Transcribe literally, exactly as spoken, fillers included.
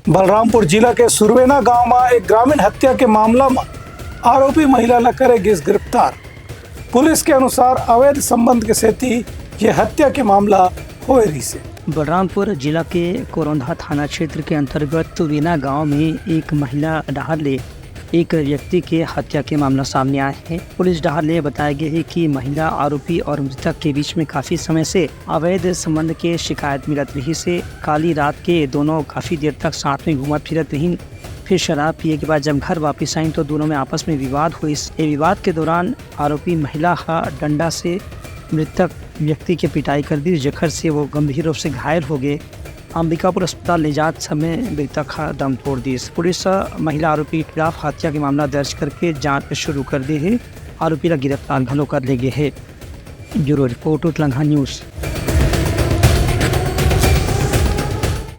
बलरामपुर जिला के सुरवेना गांव म एक ग्रामीण हत्या के मामला म आरोपी महिला ल करे गिस गिरफ्तार। पुलिस के अनुसार अवैध संबंध के सेती ये हत्या के मामला होए रिहिसे। बलरामपुर जिला के कोरोंधा थाना क्षेत्र के अंतर्गत सुरवेना गांव में एक महिला डहार ले एक व्यक्ति के हत्या के मामला सामने आए हे। पुलिस डहार ले बताया गया है कि महिला आरोपी और मृतक के बीच में काफी समय से अवैध संबंध के शिकायत मिलत रहिसे। काली रात के दोनों काफी देर तक साथ में घूमत फिरत रहिन। फिर शराब पिए के बाद जब घर वापस आइन तो दोनों में आपस में विवाद होइस। ये विवाद के दौरान आरोपी महिला ह डंडा से मृतक व्यक्ति के पिटाई कर दिस, जेकर से वो गंभीर रूप से घायल हो गए। अंबिकापुर अस्पताल ले जात समय मृतक ह दम तोड़ दिस। पुलिस ह महिला आरोपी के खिलाफ हत्या के मामला दर्ज करके जांच शुरू कर दे हे। आरोपी ला गिरफ्तार घलो कर ले गे हे। Bureau report, Utlangha news.